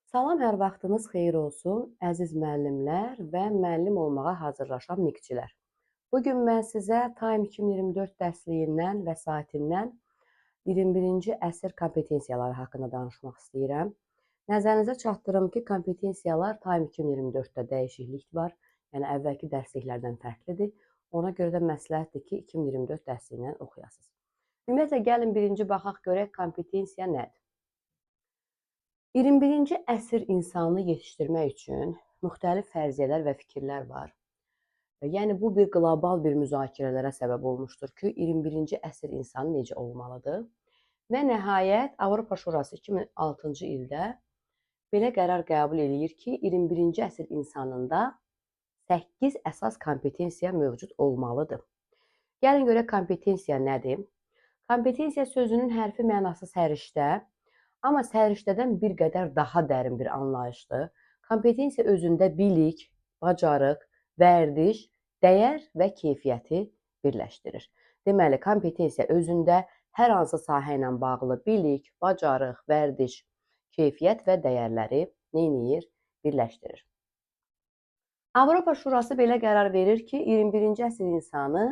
Salam, hər vaxtınız xeyir olsun, əziz müəllimlər və müəllim olmağa hazırlaşan miqçilər. Bu gün mən sizə Time 2024 dərsliyindən və saitindən 21-ci əsr kompetensiyaları haqqında danışmaq istəyirəm. Nəzərinizə çatdırım ki, kompetensiyalar Time 2024-də dəyişiklik var. Yəni əvvəlki dərsliklərdən fərqlidir. Ona görə də məsləhətdir ki, 2024 dərsliyindən oxuyasınız. Ümumiyyətlə gəlin birinci baxaq görək kompetensiya nədir? 21-ci əsr insanını yetişdirmək üçün müxtəlif fərziyyələr və fikirlər var. Yəni bu bir qlobal bir müzakirələrə səbəb olmuşdur ki, 21-ci əsr insanı necə olmalıdır? Və nəhayət Avropa Şurası 2006-cı ildə belə qərar qəbul eləyir ki, 21-ci əsr insanında 8 əsas kompetensiya mövcud olmalıdır. Gəlin görək kompetensiya nədir? Kompetensiya sözünün hərfi mənası səriştə, amma səriştədən bir qədər daha dərin bir anlayışdır. Kompetensiya özündə bilik, bacarıq, vərdiş, dəyər və keyfiyyəti birləşdirir. Deməli, kompetensiya özündə hər hansı sahə ilə bağlı bilik, bacarıq, vərdiş, keyfiyyət və dəyərləri neyniyir? Birləşdirir. Avropa Şurası belə qərar verir ki, 21-ci əsr insanı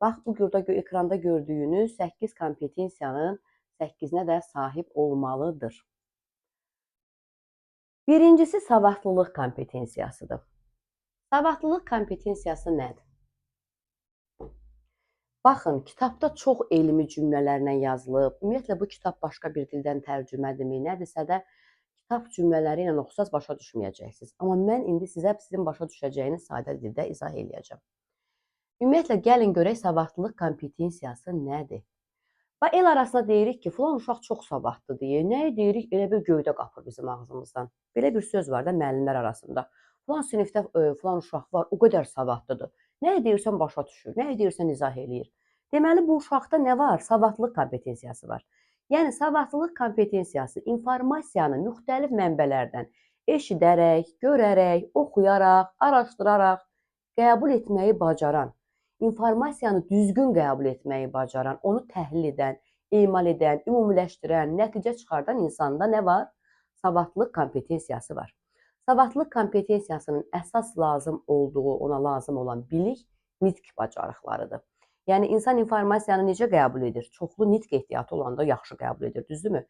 bax bu burada ekranda gördüyünüz 8 kompetensiyanın 8-nə də sahib olmalıdır. Birincisi savadlılıq kompetensiyasıdır. Savadlılıq kompetensiyası nədir? Baxın, kitabda çox elmi cümlələrlə yazılıb. Ümumiyyətlə bu kitab başqa bir dildən tərcümədirmi, nədirsə də kitab cümlələri ilə oxusaz başa düşməyəcəksiniz. Amma mən indi sizə sizin başa düşəcəyiniz sadə dildə izah eləyəcəm. Ümumiyyətlə gəlin görək savadlılıq kompetensiyası nədir? Və el arasında deyirik ki, filan uşaq çox savadlı deyə. Nəyi deyirik, elə bir göydə qapır bizim ağzımızdan. Belə bir söz var da müəllimlər arasında. Filan sinifdə filan uşaq var, o qədər savadlıdır. Nəyi deyirsən başa düşür, nəyi deyirsən izah eləyir. Deməli bu uşaqda nə var? Savadlılıq kompetensiyası var. Yəni savadlılıq kompetensiyası informasiyanı müxtəlif mənbələrdən eşidərək, görərək, oxuyaraq, araşdıraraq qəbul etməyi bacaran, informasiyanı düzgün qəbul etməyi bacaran, onu təhlil edən, emal edən, ümumiləşdirən, nəticə çıxardan insanda nə var? Savadlılıq kompetensiyası var. Savadlılıq kompetensiyasının əsas lazım olduğu, ona lazım olan bilik nitq bacarıqlarıdır. Yəni insan informasiyanı necə qəbul edir? Çoxlu nitq ehtiyatı olanda yaxşı qəbul edir, düzdürmü?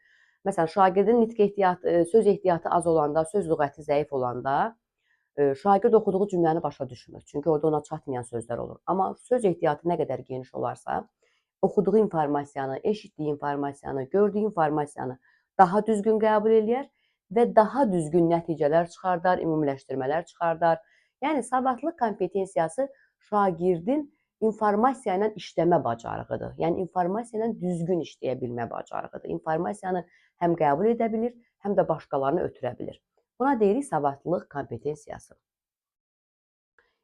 Məsələn, şagirdin nitq ehtiyatı, söz ehtiyatı az olanda, söz lüğəti zəif olanda şagird oxuduğu cümləni başa düşmür. Çünki orada ona çatmayan sözlər olur. Amma söz ehtiyatı nə qədər geniş olarsa, oxuduğu informasiyanı, eşitdiyi informasiyanı, gördüyü informasiyanı daha düzgün qəbul eləyər və daha düzgün nəticələr çıxardar, ümumiləşdirmələr çıxardar. Yəni savadlılıq kompetensiyası şagirdin informasiya ilə işləmə bacarığıdır. Yəni informasiya ilə düzgün işləyə bilmə bacarığıdır. İnformasiyanı həm qəbul edə bilir, həm də başqalarına ötürə bilir. Buna deyirik savadlılıq kompetensiyası.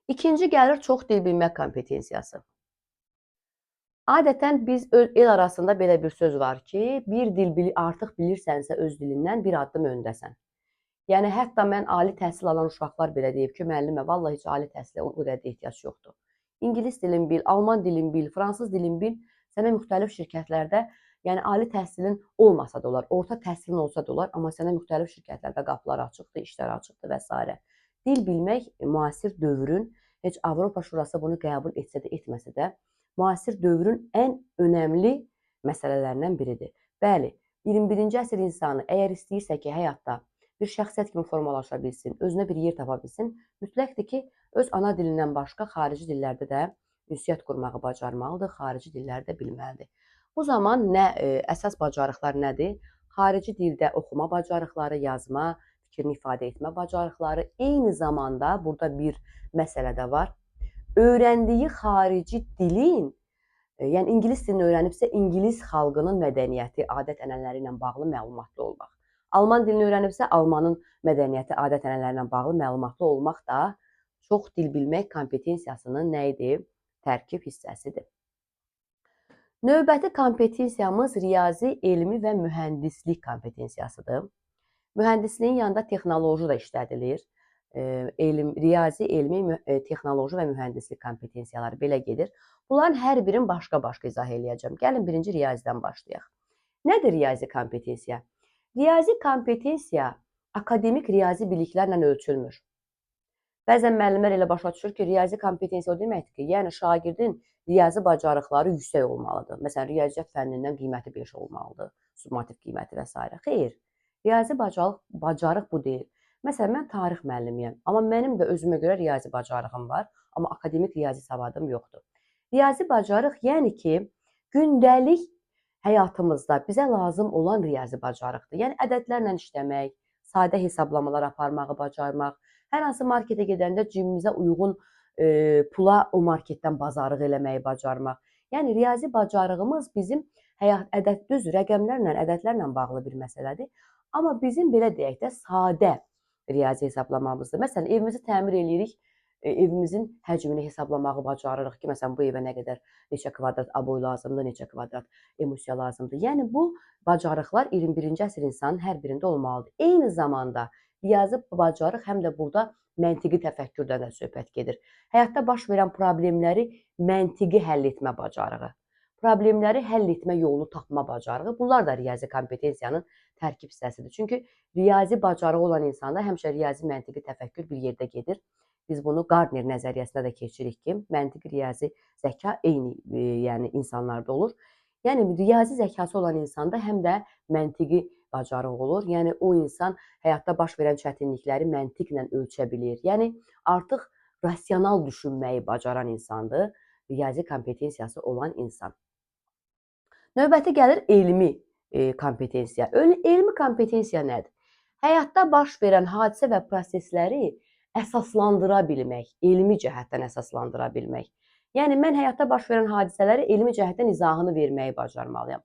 İkinci gəlir çox dil bilmək kompetensiyası. Adətən biz el arasında belə bir söz var ki, bir dil artıq bilirsənsə öz dilindən bir addım öndəsən. Yəni hətta mən ali təhsil alan uşaqlar belə deyib ki, müəllimə, vallahi heç ali təhsilə o qədər də ehtiyac yoxdur. İngilis dilini bil, alman dilini bil, fransız dilini bil, sənə müxtəlif şirkətlərdə, yəni ali təhsilin olmasa da olar, orta təhsilin olsa da olar, amma sənə müxtəlif şirkətlərdə qapılar açıqdır, işlər açıqdır və s. Dil bilmək müasir dövrün, heç Avropa Şurası bunu qəbul etsə də, etməsə də, müasir dövrün ən önəmli məsələlərindən biridir. Bəli, 21-ci əsr insanı əgər istəyirsə ki, həyatda bir şəxsiyyət kimi formalaşa bilsin, özünə bir yer tapa bilsin, mütləqdir ki, öz ana dilindən başqa xarici dillərdə də ünsiyyət qurmağı bacarmalıdır, xarici dilləri də bilməlidir. Bu zaman nə əsas bacarıqlar nədir? Xarici dildə oxuma bacarıqları, yazma, fikrini ifadə etmə bacarıqları, eyni zamanda burada bir məsələ də var. Öyrəndiyi xarici dilin, yəni ingilis dilini öyrənibsə, ingilis xalqının mədəniyyəti, adət-ənənələri ilə bağlı məlumatlı olmaq. Alman dilini öyrənibsə, almanın mədəniyyəti, adət-ənənələri ilə bağlı məlumatlı olmaq da çox dil bilmək kompetensiyasının nə idi? Tərkib hissəsidir. Növbəti kompetensiyamız riyazi, elmi və mühəndislik kompetensiyasıdır. Mühəndisliyin yanında texnoloji da işlədilir. Elm, riyazi, elmi, texnoloji və mühəndislik kompetensiyaları belə gedir. Bunların hər birini başqa-başqa izah eləyəcəm. Gəlin birinci riyazidən başlayaq. Nədir riyazi kompetensiya? Riyazi kompetensiya akademik riyazi biliklərlə ölçülmür. Bəzən müəllimlər elə başa düşür ki, riyazi kompetensiya o deməkdir ki, yəni şagirdin riyazi bacarıqları yüksək olmalıdır. Məsələn, riyaziyyat fənnindən qiyməti 5 olmalıdır, summativ qiyməti və s. Xeyr, riyazi bacarıq bu deyil. Məsələn, mən tarix müəllimiyəm, amma mənim də özümə görə riyazi bacarığım var, amma akademik riyazi savadım yoxdur. Riyazi bacarıq, yəni ki, gündəlik həyatımızda bizə lazım olan riyazi bacarıqdır. Yəni ədədlərlə işləmək, sadə hesablamalar aparmağı bacarmaq, hər hansı marketə gedəndə cibimizə uyğun pula o marketdən bazarlıq eləməyi bacarmaq. Yəni riyazi bacarığımız bizim həyat ədəd düz rəqəmlərlə, ədədlərlə bağlı bir məsələdir. Amma bizim belə deyək də sadə riyazi hesablamamızdır. Məsələn, evimizi təmir eləyirik, evimizin həcmini hesablamağı bacarırıq ki, məsələn, bu evə nə qədər, neçə kvadrat aboy lazımdır, neçə kvadrat emulsiya lazımdır. Yəni bu bacarıqlar 21-ci əsr insanın hər birində olmalıdır. Eyni zamanda riyazi bacarıq həm də burada məntiqi təfəkkürdən də söhbət gedir. Həyatda baş verən problemləri məntiqi həll etmə bacarığı, problemləri həll etmə yolunu tapma bacarığı, bunlar da riyazi kompetensiyanın tərkib hissəsidir. Çünki riyazi bacarığı olan insanda həmişə riyazi məntiqi təfəkkür bir yerdə gedir. Biz bunu Gardner nəzəriyyəsində də keçirik ki, məntiqi riyazi zəka eyni yəni insanlarda olur. Yəni riyazi zəkası olan insanda həm də məntiqi bacarıq olur. Yəni o insan həyatda baş verən çətinlikləri məntiqlə ölçə bilir. Yəni artıq rasional düşünməyi bacaran insandır, riyazi kompetensiyası olan insan. Növbəti gəlir elmi kompetensiya. Elmi kompetensiya nədir? Həyatda baş verən hadisə və prosesləri əsaslandıra bilmək, elmi cəhətdən əsaslandıra bilmək. Yəni mən həyatda baş verən hadisələri elmi cəhətdən izahını verməyi bacarmalıyam.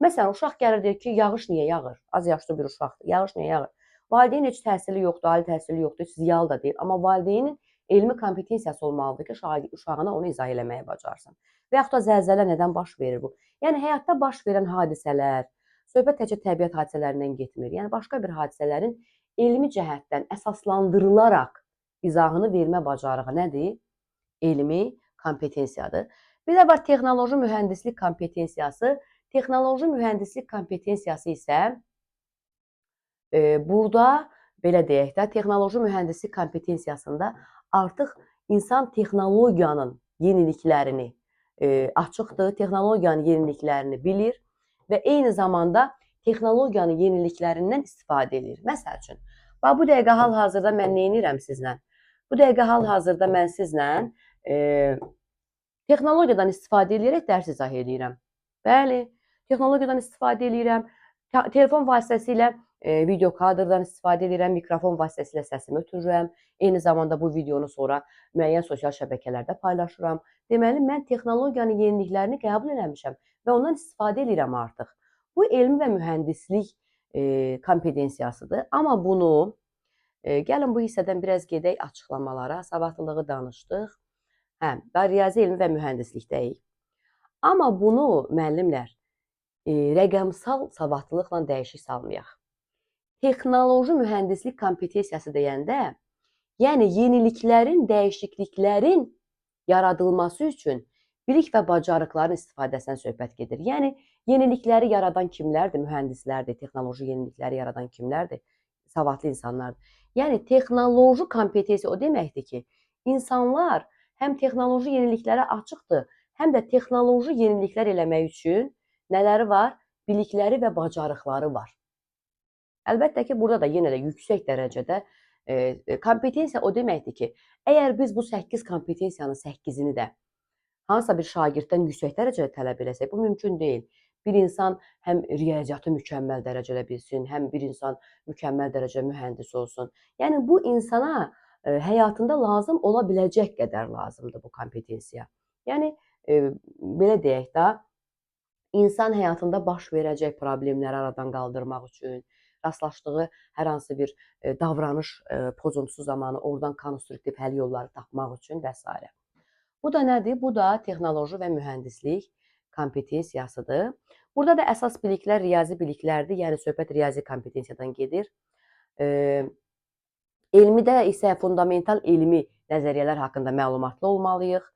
Məsələn, uşaq gəlir deyir ki, yağış niyə yağır? Az yaşlı bir uşaqdır. Yağış niyə yağır? Valideyn heç təhsili yoxdur, ali təhsili yoxdur, heç ziyalı da deyil. Amma valideynin elmi kompetensiyası olmalıdır ki, uşağına onu izah eləməyi bacarsın. Və yaxud da zəlzələ nədən baş verir bu? Yəni həyatda baş verən hadisələr, söhbət təkcə təbiət hadisələrindən getmir. Yəni başqa bir hadisələrin elmi cəhətdən əsaslandırılaraq izahını vermə bacarığı nədir? Elmi kompetensiyadır. Bir də var texnoloji mühəndislik kompetensiyası. Texnoloji mühəndislik kompetensiyası isə burada belə deyək də, texnoloji mühəndislik kompetensiyasında artıq insan texnologiyanın yeniliklərini açıqdır, texnologiyanın yeniliklərini bilir və eyni zamanda texnologiyanın yeniliklərindən istifadə edir. Məsəl üçün, bax bu dəqiqə hal-hazırda mən nə edirəm sizlə? Bu dəqiqə hal-hazırda mən sizlə texnologiyadan istifadə edərək dərs izah edirəm. Bəli, texnologiyadan istifadə edirəm. Telefon vasitəsilə video kadrdan istifadə edirəm, mikrofon vasitəsilə səsimi ötürürəm. Eyni zamanda bu videonu sonra müəyyən sosial şəbəkələrdə paylaşıram. Deməli, mən texnologiyanın yeniliklərini qəbul eləmişəm və ondan istifadə edirəm artıq. Bu elmi və mühəndislik kompetensiyasıdır. Amma bunu, gəlin bu hissədən biraz gedək açıqlamalara. Savadlılığı danışdıq. Hə, riyazi elmi və mühəndislikdəyik. Amma bunu müəllimlər rəqəmsal savadlılıqla dəyişik salmayaq. Texnoloji mühəndislik kompetensiyası deyəndə, yəni yeniliklərin, dəyişikliklərin yaradılması üçün bilik və bacarıqların istifadəsindən söhbət gedir. Yəni yenilikləri yaradan kimlərdir? Mühəndislərdir. Texnoloji yenilikləri yaradan kimlərdir? Savadlı insanlardır. Yəni texnoloji kompetensiya o deməkdir ki, insanlar həm texnoloji yeniliklərə açıqdır, həm də texnoloji yeniliklər eləmək üçün nələri var? Bilikləri və bacarıqları var. Əlbəttə ki, burada da yenə də yüksək dərəcədə kompetensiya o deməkdir ki, əgər biz bu 8 kompetensiyanın 8-ini də hansısa bir şagirddən yüksək dərəcədə tələb eləsək, bu mümkün deyil. Bir insan həm riyaziyyatı mükəmməl dərəcədə bilsin, həm bir insan mükəmməl dərəcədə mühəndis olsun. Yəni bu insana həyatında lazım ola biləcək qədər lazımdır bu kompetensiya. Yəni belə deyək də, insan həyatında baş verəcək problemləri aradan qaldırmaq üçün, rastlaşdığı hər hansı bir davranış pozuntusu zamanı oradan konstruktiv həll yolları tapmaq üçün və s. Bu da nədir? Bu da texnoloji və mühəndislik kompetensiyasıdır. Burada da əsas biliklər riyazi biliklərdir. Yəni söhbət riyazi kompetensiyadan gedir. Elmidə isə fundamental elmi nəzəriyyələr haqqında məlumatlı olmalıyıq.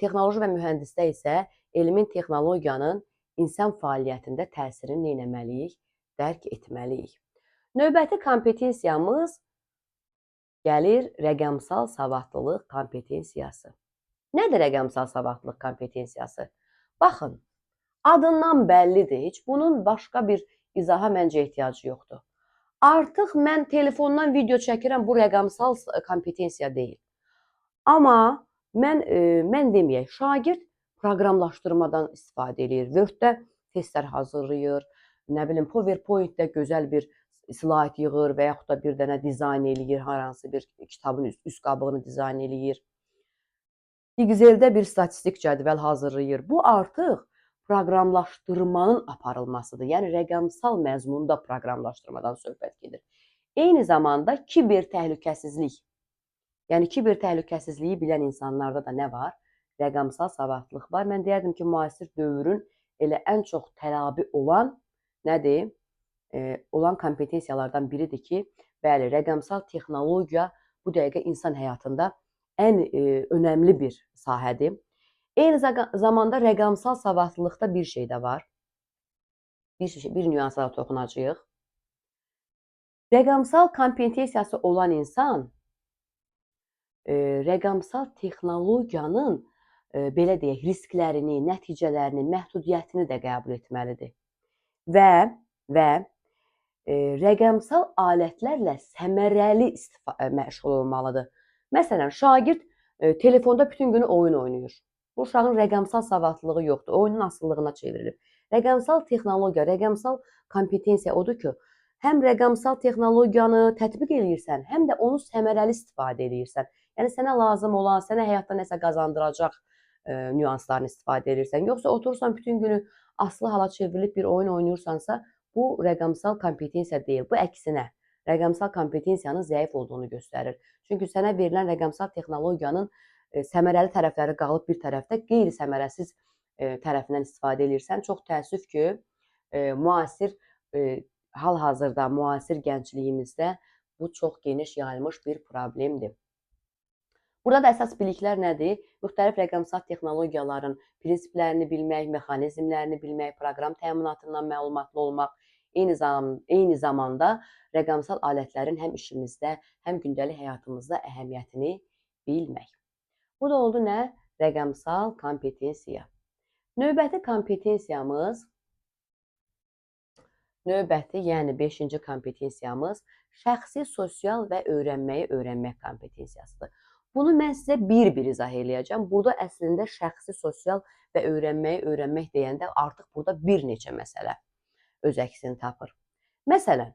Texnoloji və mühəndisdə isə elmin, texnologiyanın insan fəaliyyətində təsirini nə etməliyik? Dərk etməliyik. Növbəti kompetensiyamız gəlir rəqəmsal savadlılıq kompetensiyası. Nədir rəqəmsal savadlılıq kompetensiyası? Baxın, adından bəllidir. Heç bunun başqa bir izaha məncə ehtiyacı yoxdur. Artıq mən telefondan video çəkirəm, bu rəqəmsal kompetensiya deyil. Amma mən deməyək, şagird proqramlaşdırmadan istifadə eləyir. Word-də testlər hazırlayır, nə bilim PowerPoint-də gözəl bir slayd yığır və yaxud da bir dənə dizayn eləyir, hər hansı bir kitabın üst qabığını dizayn eləyir. Excel-də bir statistik cədvəl hazırlayır. Bu artıq proqramlaşdırmanın aparılmasıdır. Yəni rəqəmsal məzmunda proqramlaşdırmadan söhbət gedir. Eyni zamanda kiber təhlükəsizlik. Yəni kiber təhlükəsizliyi bilən insanlarda da nə var? Rəqəmsal savadlılıq var. Mən deyərdim ki, müasir dövrün elə ən çox tələbi olan nədir? Olan kompetensiyalardan biridir ki, bəli, rəqəmsal texnologiya bu dəqiqə insan həyatında ən önəmli bir sahədir. Eyni zamanda rəqəmsal savadlılıqda bir şey də var. Bir nüansa da toxunacağıq. Rəqəmsal kompetensiyası olan insan rəqəmsal texnologiyanın belə deyək, risklərini, nəticələrini, məhdudiyyətini də qəbul etməlidir. Və rəqəmsal alətlərlə səmərəli məşğul olmalıdır. Məsələn, şagird telefonda bütün günü oyun oynayır. Bu uşağın rəqəmsal savadlılığı yoxdur. Oyunun asılılığına çevrilib. Rəqəmsal texnologiya, rəqəmsal kompetensiya odur ki, həm rəqəmsal texnologiyanı tətbiq eləyirsən, həm də onu səmərəli istifadə eləyirsən. Yəni sənə lazım olan, sənə həyatda nəsə qazandıracaq nüanslarını istifadə edirsən. Yoxsa oturursan bütün günü asılı hala çevrilib bir oyun oynayırsansa, bu rəqəmsal kompetensiya deyil. Bu əksinə rəqəmsal kompetensiyanın zəif olduğunu göstərir. Çünki sənə verilən rəqəmsal texnologiyanın səmərəli tərəfləri qalıb bir tərəfdə, qeyri-səmərəsiz tərəfindən istifadə eləyirsən. Çox təəssüf ki, müasir hal-hazırda müasir gəncliyimizdə bu çox geniş yayılmış bir problemdir. Burada da əsas biliklər nədir? Müxtəlif rəqəmsal texnologiyaların prinsiplərini bilmək, mexanizmlərini bilmək, proqram təminatından məlumatlı olmaq, eyni zamanda rəqəmsal alətlərin həm işimizdə, həm gündəlik həyatımızda əhəmiyyətini bilmək. Bu da oldu nə? Rəqəmsal kompetensiya. Növbəti kompetensiyamız, növbəti, yəni 5-ci kompetensiyamız şəxsi, sosial və öyrənməyi öyrənmək kompetensiyasıdır. Bunu mən sizə bir-bir izah eləyəcəm. Burada əslində şəxsi, sosial və öyrənməyi öyrənmək deyəndə artıq burada bir neçə məsələ öz əksini tapır. Məsələn,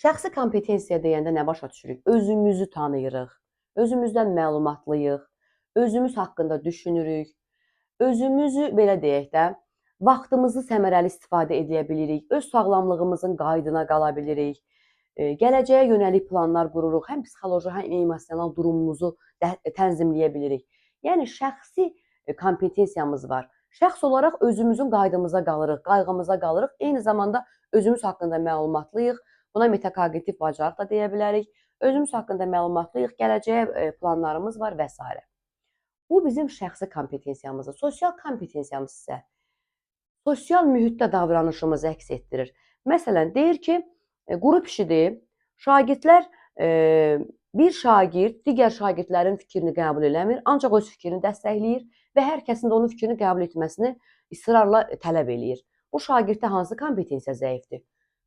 şəxsi kompetensiya deyəndə nə başa düşürük? Özümüzü tanıyırıq, özümüzdən məlumatlıyıq, özümüz haqqında düşünürük, özümüzü belə deyək də, vaxtımızı səmərəli istifadə edə bilirik, öz sağlamlığımızın qaydına qala bilirik, gələcəyə yönəlik planlar qururuq, həm psixoloji, həm emosional durumumuzu tənzimləyə bilirik. Yəni şəxsi kompetensiyamız var. Şəxs olaraq özümüzün qaydımıza qalırıq, qayğımıza qalırıq. Eyni zamanda özümüz haqqında məlumatlıyıq. Buna metakognitiv bacarıq da deyə bilərik. Özümüz haqqında məlumatlıyıq, gələcəyə planlarımız var və s. Bu bizim şəxsi kompetensiyamızdır. Sosial kompetensiyamız isə sosial mühitdə davranışımızı əks etdirir. Məsələn, deyir ki, qrup işidir. Şagirdlər, bir şagird digər şagirdlərin fikrini qəbul eləmir, ancaq öz fikrini dəstəkləyir və hər kəsin də onun fikrini qəbul etməsini israrla tələb eləyir. Bu şagirddə hansı kompetensiya zəifdir?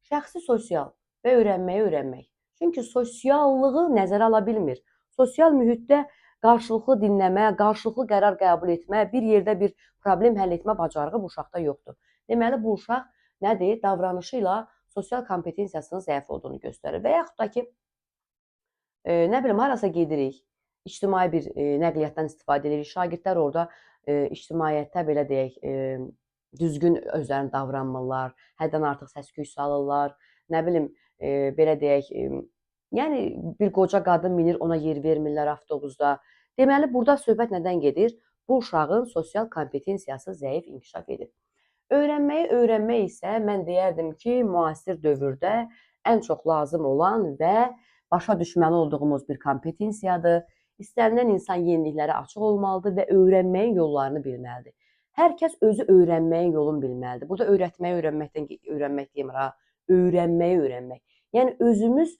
Şəxsi sosial və öyrənməyi öyrənmək. Çünki sosiallığı nəzərə ala bilmir. Sosial mühitdə qarşılıqlı dinləmə, qarşılıqlı qərar qəbul etmə, bir yerdə bir problem həll etmə bacarığı bu uşaqda yoxdur. Deməli, bu uşaq nədir? Davranışı ilə sosial kompetensiyasının zəif olduğunu göstərir. Və yaxud da ki, nə bilim, harasa gedirik, ictimai bir nəqliyyatdan istifadə edirik. Şagirdlər orada ictimaiyyətdə belə deyək, düzgün özlərini davranmırlar, həddən artıq səs-küy salırlar, nə bilim, belə deyək, yəni bir qoca qadın minir, ona yer vermirlər avtobusda. Deməli, burada söhbət nədən gedir? Bu uşağın sosial kompetensiyası zəif inkişaf edir. Öyrənməyi öyrənmək isə mən deyərdim ki, müasir dövrdə ən çox lazım olan və başa düşməli olduğumuz bir kompetensiyadır. İstənilən insan yeniliklərə açıq olmalıdır və öyrənməyin yollarını bilməlidir. Hər kəs özü öyrənməyin yolunu bilməlidir. Burada öyrətməyi öyrənməkdən öyrənmək demir ha, Öyrənməyi öyrənmək. Yəni özümüz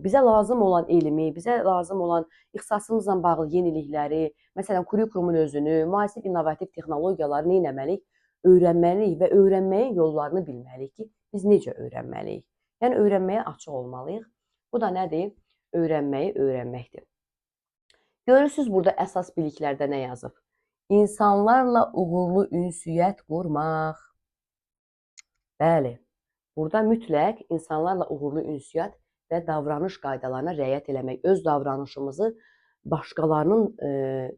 bizə lazım olan elmi, bizə lazım olan ixtisasımızla bağlı yenilikləri, məsələn, kurrikulumun özünü, müasir innovativ texnologiyaları nə etməliyik? Öyrənməliyik və öyrənməyin yollarını bilməliyik ki, biz necə öyrənməliyik. Yəni öyrənməyə açıq olmalıyıq. Bu da nədir? Öyrənməyi öyrənməkdir. Görürsüz burada əsas biliklərdə nə yazıb? İnsanlarla uğurlu ünsiyyət qurmaq. Bəli, burada mütləq insanlarla uğurlu ünsiyyət və davranış qaydalarına riayət eləmək, öz davranışımızı başqalarının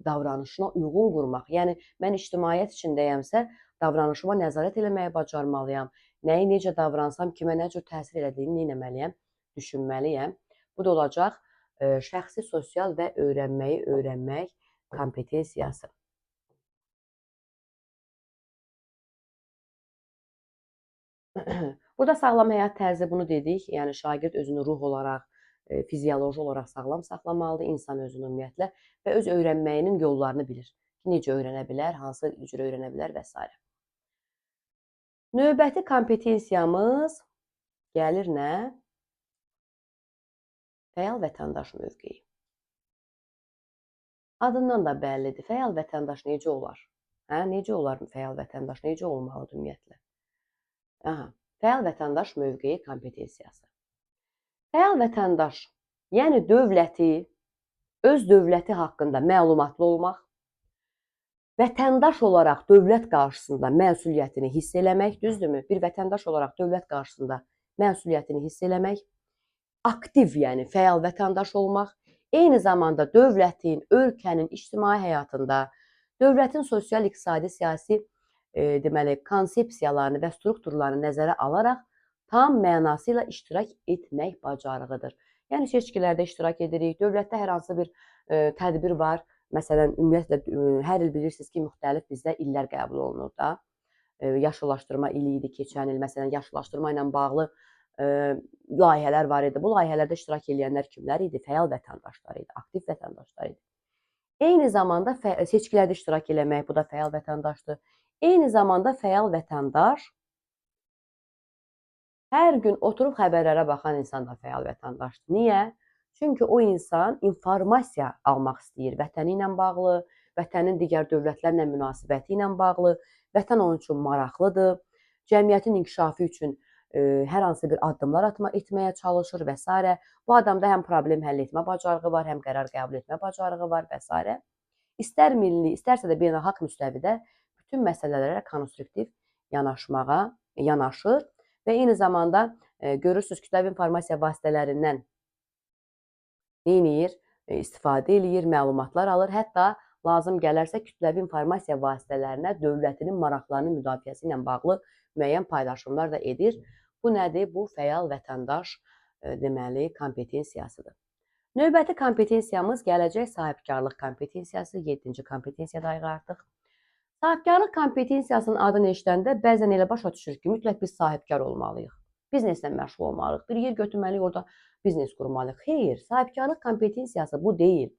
davranışına uyğun qurmaq. Yəni mən ictimaiyyət içindəyəmsə, davranışıma nəzarət eləməyi bacarmalıyam. Nəyi necə davransam, kimə nə cür təsir elədiyini nə etməliyəm? Düşünməliyəm. Bu da olacaq şəxsi, sosial və öyrənməyi öyrənmək kompetensiyası. Burada sağlam həyat tərzi bunu dedik. Yəni şagird özünü ruh olaraq, fizioloji olaraq sağlam saxlamalıdır, insan özünü ümumiyyətlə və öz öyrənməyinin yollarını bilir. Necə öyrənə bilər, hansı cür öyrənə bilər və s. Növbəti kompetensiyamız gəlir nə? Fəal vətəndaş mövqeyi. Adından da bəllidir. Fəal vətəndaş necə olar? Hə, necə olar fəal vətəndaş? Necə olmalıdır ümumiyyətlə? Aha, fəal vətəndaş mövqeyi kompetensiyası. Fəal vətəndaş, yəni dövləti, öz dövləti haqqında məlumatlı olmaq, vətəndaş olaraq dövlət qarşısında məsuliyyətini hiss eləmək, düzdürmü? Bir vətəndaş olaraq dövlət qarşısında məsuliyyətini hiss eləmək, aktiv, yəni fəal vətəndaş olmaq, eyni zamanda dövlətin, ölkənin ictimai həyatında, dövlətin sosial, iqtisadi, siyasi deməli konsepsiyalarını və strukturlarını nəzərə alaraq tam mənası ilə iştirak etmək bacarığıdır. Yəni seçkilərdə iştirak edirik, dövlətdə hər hansı bir tədbir var. Məsələn, ümumiyyətlə hər il bilirsiniz ki, müxtəlif bizdə illər qəbul olunur da. Yaşıllaşdırma ili idi keçən il. Məsələn, yaşıllaşdırma ilə bağlı layihələr var idi. Bu layihələrdə iştirak edənlər kimlər idi? Fəal vətəndaşlar idi, aktiv vətəndaşlar idi. Eyni zamanda seçkilərdə iştirak eləmək, bu da fəal vətəndaşdır. Eyni zamanda fəal vətəndaş hər gün oturub xəbərlərə baxan insan da fəal vətəndaşdır. Niyə? Çünki o insan informasiya almaq istəyir vətəni ilə bağlı, vətənin digər dövlətlərlə münasibəti ilə bağlı, vətən onun üçün maraqlıdır, cəmiyyətin inkişafı üçün hər hansı bir addımlar etməyə çalışır və s. Bu adamda həm problem həll etmə bacarığı var, həm qərar qəbul etmə bacarığı var və s. İstər milli, istərsə də beynəlxalq müstəvidə bütün məsələlərə konstruktiv yanaşır və eyni zamanda görürsünüz kütləvi informasiya vasitələrindən nə edir? İstifadə eləyir, məlumatlar alır. Hətta lazım gələrsə kütləvi informasiya vasitələrinə dövlətinin maraqlarının müdafiəsi ilə bağlı müəyyən paylaşımlar da edir. Bu nədir? Bu fəal vətəndaş deməli kompetensiyasıdır. Növbəti kompetensiyamız gələcək sahibkarlıq kompetensiyası, 7-ci kompetensiyadayıq artıq. Sahibkarlıq kompetensiyasının adını eşidəndə bəzən elə başa düşürük ki, mütləq biz sahibkar olmalıyıq. Bizneslə məşğul olmalıyıq. Bir yer götürməliyik, orada biznes qurmalıyıq. Xeyr, sahibkarlıq kompetensiyası bu deyil.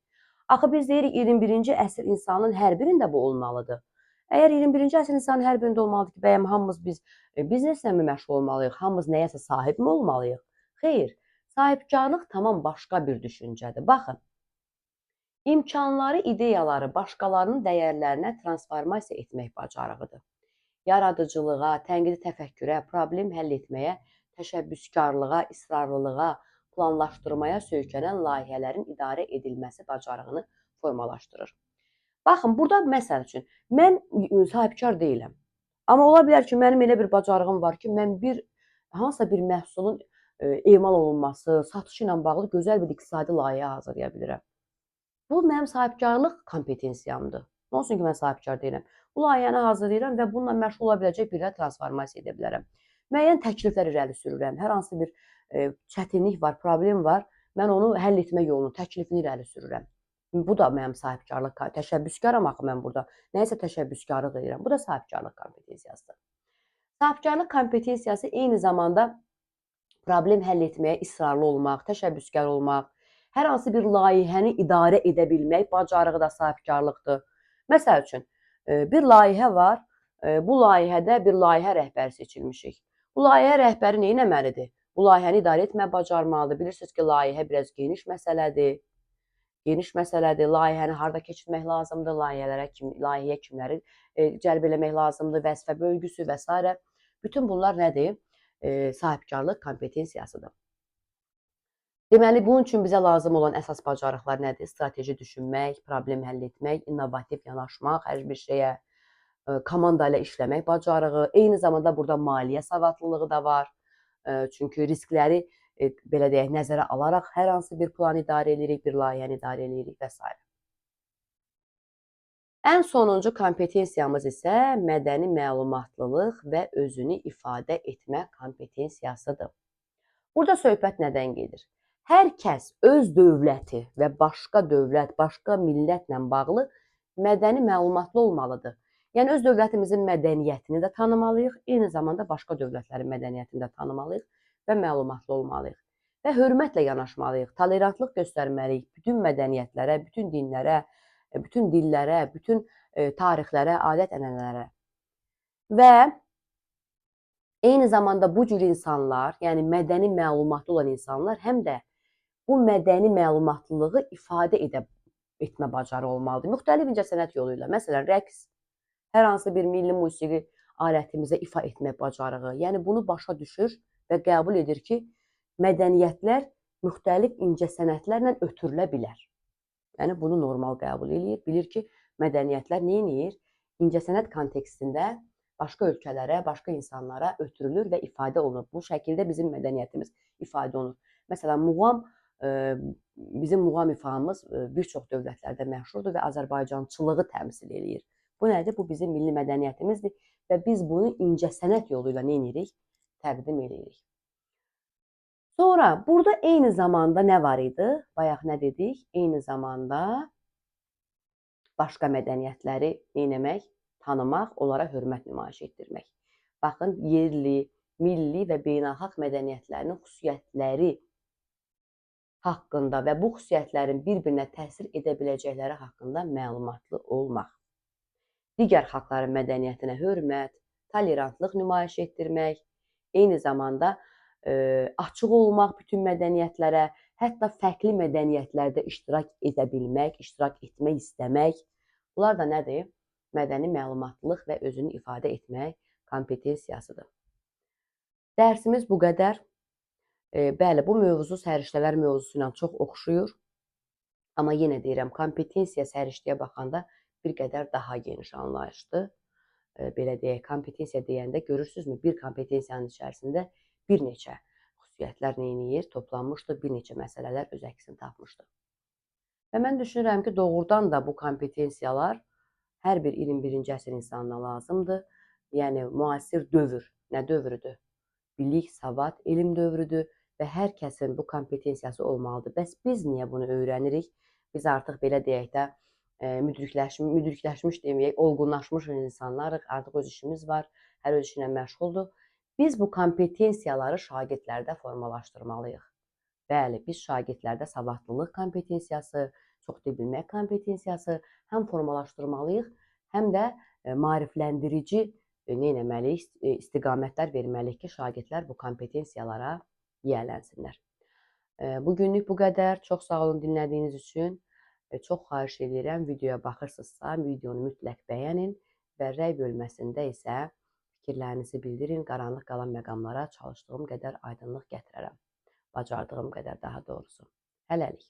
Axı biz deyirik 21-ci əsr insanın hər birində bu olmalıdır. Əgər 21-ci əsr insanın hər birində olmalıdır ki, bəyəm hamımız biz bizneslə mi məşğul olmalıyıq, hamımız nəyəsə sahib mi olmalıyıq? Xeyr, sahibkarlıq tamam başqa bir düşüncədir. Baxın, imkanları, ideyaları başqalarının dəyərlərinə transformasiya etmək bacarığıdır. Yaradıcılığa, tənqidi təfəkkürə, problem həll etməyə, təşəbbüskarlığa, israrlılığa, planlaşdırmaya söykənən layihələrin idarə edilməsi bacarığını formalaşdırır. Baxın, burada məsəl üçün mən sahibkar deyiləm. Amma ola bilər ki, mənim elə bir bacarığım var ki, mən hansısa bir məhsulun emal olunması, satışı ilə bağlı gözəl bir iqtisadi layihə hazırlaya bilirəm. Bu mənim sahibkarlıq kompetensiyamdır. Nə olsun ki, mən sahibkar deyiləm. Bu layihəni hazırlayıram və bununla məşğul ola biləcək birinə transformasiya edə bilərəm. Müəyyən təkliflər irəli sürürəm. Hər hansı bir çətinlik var, problem var. Mən onu həll etmə yolunu, təklifini irəli sürürəm. Bu da mənim sahibkarlıq, təşəbbüskaram axı mən burada. Nəyisə təşəbbüskarlıq edirəm. Bu da sahibkarlıq kompetensiyasıdır. Sahibkarlıq kompetensiyası eyni zamanda problem həll etməyə israrlı olmaq, təşəbbüskar olmaq, hər hansı bir layihəni idarə edə bilmək bacarığı da sahibkarlıqdır. Məsəl üçün, bir layihə var. Bu layihədə bir layihə rəhbəri seçilmişik. Bu layihə rəhbəri nə etməlidir? Bu layihəni idarə etməyi bacarmalıdır. Bilirsiniz ki, layihə biraz geniş məsələdir. Geniş məsələdir. Layihəni harda keçirmək lazımdır, layihəyə kimləri cəlb eləmək lazımdır, vəzifə bölgüsü və s. Bütün bunlar nədir? Sahibkarlıq kompetensiyasıdır. Deməli, bunun üçün bizə lazım olan əsas bacarıqlar nədir? Strateji düşünmək, problem həll etmək, innovativ yanaşmaq hər bir şeyə, komanda ilə işləmək bacarığı, eyni zamanda burada maliyyə savadlılığı da var. Çünki riskləri belə deyək, nəzərə alaraq hər hansı bir planı idarə edirik, bir layihəni idarə edirik və s. Ən sonuncu kompetensiyamız isə mədəni məlumatlılıq və özünü ifadə etmə kompetensiyasıdır. Burada söhbət nədən gedir? Hər kəs öz dövləti və başqa dövlət, başqa millətlə bağlı mədəni məlumatlı olmalıdır. Yəni öz dövlətimizin mədəniyyətini də tanımalıyıq, eyni zamanda başqa dövlətlərin mədəniyyətini də tanımalıyıq və məlumatlı olmalıyıq. Və hörmətlə yanaşmalıyıq, tolerantlıq göstərməliyik bütün mədəniyyətlərə, bütün dinlərə, bütün dillərə, bütün tarixlərə, adət-ənənələrə. Və eyni zamanda bu cür insanlar, yəni mədəni məlumatlı olan insanlar həm də bu mədəni məlumatlılığı ifadə etmə bacarığı olmalıdır. Müxtəlif incəsənət yolu ilə, məsələn, rəqs, hər hansı bir milli musiqi alətimizə ifa etmək bacarığı. Yəni bunu başa düşür və qəbul edir ki, mədəniyyətlər müxtəlif incəsənətlərlə ötürülə bilər. Yəni bunu normal qəbul eləyir, bilir ki, mədəniyyətlər nə edir? İncəsənət kontekstində başqa ölkələrə, başqa insanlara ötürülür və ifadə olunur. Bu şəkildə bizim mədəniyyətimiz ifadə olunur. Məsələn, muğam, bizim muğam ifamız bir çox dövlətlərdə məşhurdur və Azərbaycançılığı təmsil eləyir. Bu nədir? Bu bizim milli mədəniyyətimizdir və biz bunu incəsənət yolu ilə nə edirik? Təqdim edirik. Sonra burada eyni zamanda nə var idi? Bayaq nə dedik? Eyni zamanda başqa mədəniyyətləri nə etmək? Tanımaq, onlara hörmət nümayiş etdirmək. Baxın, yerli, milli və beynəlxalq mədəniyyətlərinin xüsusiyyətləri haqqında və bu xüsusiyyətlərin bir-birinə təsir edə biləcəkləri haqqında məlumatlı olmaq. Digər xalqların mədəniyyətinə hörmət, tolerantlıq nümayiş etdirmək, eyni zamanda açıq olmaq bütün mədəniyyətlərə, hətta fərqli mədəniyyətlərdə iştirak edə bilmək, iştirak etmək istəmək. Bunlar da nədir? Mədəni məlumatlılıq və özünü ifadə etmək kompetensiyasıdır. Dərsimiz bu qədər. Bəli, bu mövzu səriştələr mövzusu ilə çox oxşuyur. Amma yenə deyirəm, kompetensiya səriştəyə baxanda bir qədər daha geniş anlayışdır. Belə deyək, kompetensiya deyəndə görürsünüzmü, bir kompetensiyanın içərisində bir neçə xüsusiyyətlər neyniyir, toplanmışdır, bir neçə məsələlər öz əksini tapmışdır. Və mən düşünürəm ki, doğrudan da bu kompetensiyalar hər bir 21-ci əsr insanına lazımdır. Yəni müasir dövr, nə dövrüdür? Bilik, savad, elm dövrüdür və hər kəsin bu kompetensiyası olmalıdır. Bəs biz niyə bunu öyrənirik? Biz artıq belə deyək də, müdrikləşmiş deməyək, olğunlaşmış insanlarıq, artıq öz işimiz var, hər öz işinə məşğuldur. Biz bu kompetensiyaları şagirdlərdə formalaşdırmalıyıq. Bəli, biz şagirdlərdə savadlılıq kompetensiyası, çox dil bilmək kompetensiyası həm formalaşdırmalıyıq, həm də maarifləndirici nə etməliyik, istiqamətlər verməliyik ki, şagirdlər bu kompetensiyalara yiyələnsinlər. Bugünlük bu qədər. Çox sağ olun dinlədiyiniz üçün. Çox xahiş edirəm, videoya baxırsınızsa, videonu mütləq bəyənin və rəy bölməsində isə fikirlərinizi bildirin. Qaranlıq qalan məqamlara çalışdığım qədər aydınlıq gətirərəm. Bacardığım qədər daha doğrusu. Hələlik.